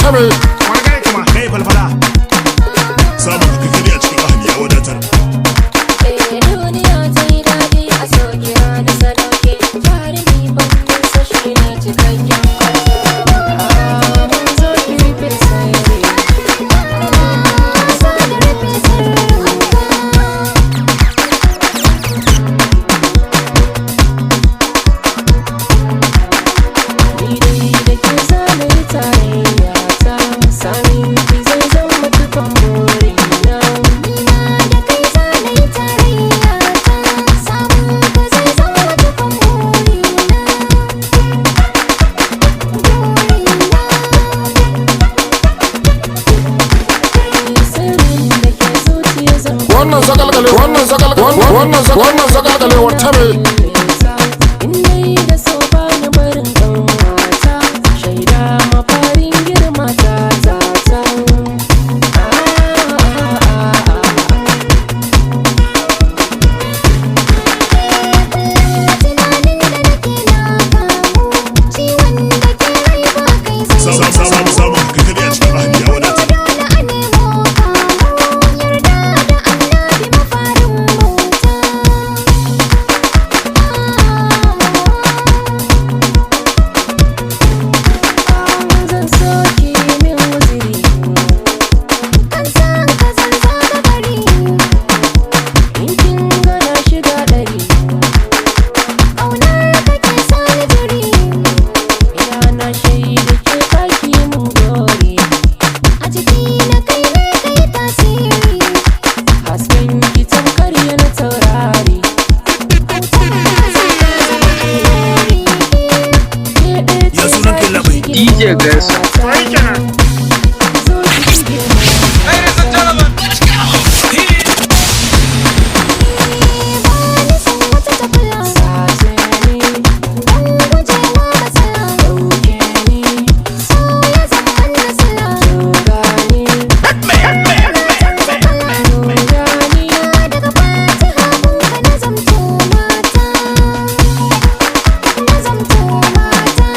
ta me? Wani gari kuma Kai falfala. Samun ka kai a cikin ahali ya wadatar. Duniya ta yi daɗi a sauƙira na sadauke jarumi fannin sa shi ne cikakken kwarzo. Mun zo ki rufe sirri. Zo ki rufe sirrinka. Ni dai da ke zana yi tarayya ta samin ki zai zama cikon burina. Ni ma da kai zana yi tarayya ta samun ka zai zama cikon burina. Burina. Sirrin da ke zuciya zan Wannan zagalgale, wannan zagalgale, wannan zagalgalewar ta me? In da so bani barin ƙanwata shaida mafarin girma ta ta ta. Tunanin da nake na kamu, ciwon da ke rai ba kai zai Samun samun samun ka kai a cikin ahali ya wadatar. Dole a nemo kamu, yarda da annabi mafarin bauta. Zan so ki min wuziri. Kan san ka zan zaga gari, In kin gana shiga ɗari. ƙaunar ka ke sani jiri. Ina na shaida ke baki mun gori. A jiki na kai ne kai tasiri, Hasken ki tamkar yana taurari. auta zan zama alheri. Ke ɗaya Ya ce sunan za kai ki labai? shige DJ Garza. mota. To yi kenan. Zo ki shige mota. Ladies and gentlemen, let's go. Ba ni san wata tafila, Sace ni, don gujewa matsala. ɗauke ni, So ya zama nasala, tuga ni, na canza kala. goya ni. Daga fatiha gunka na zamto mata, na zamto mata.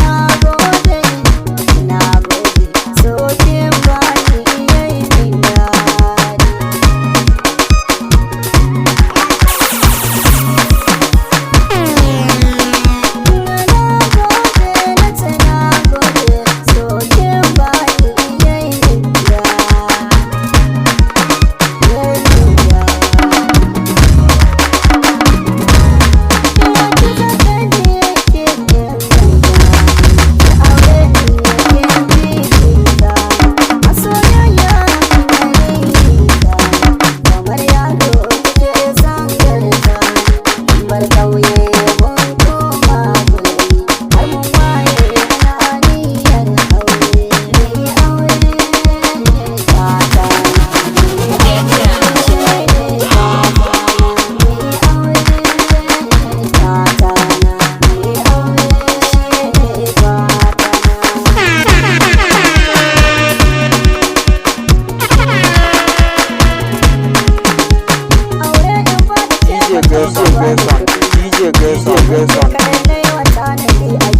Na gode, na gode, sokin bani yayi min daɗi. Na gode, na ce na gode, sokin bani yayi min daɗi. Yayi min daɗi. DJ Gerson, Gerson, DJ Gerson, Gerson.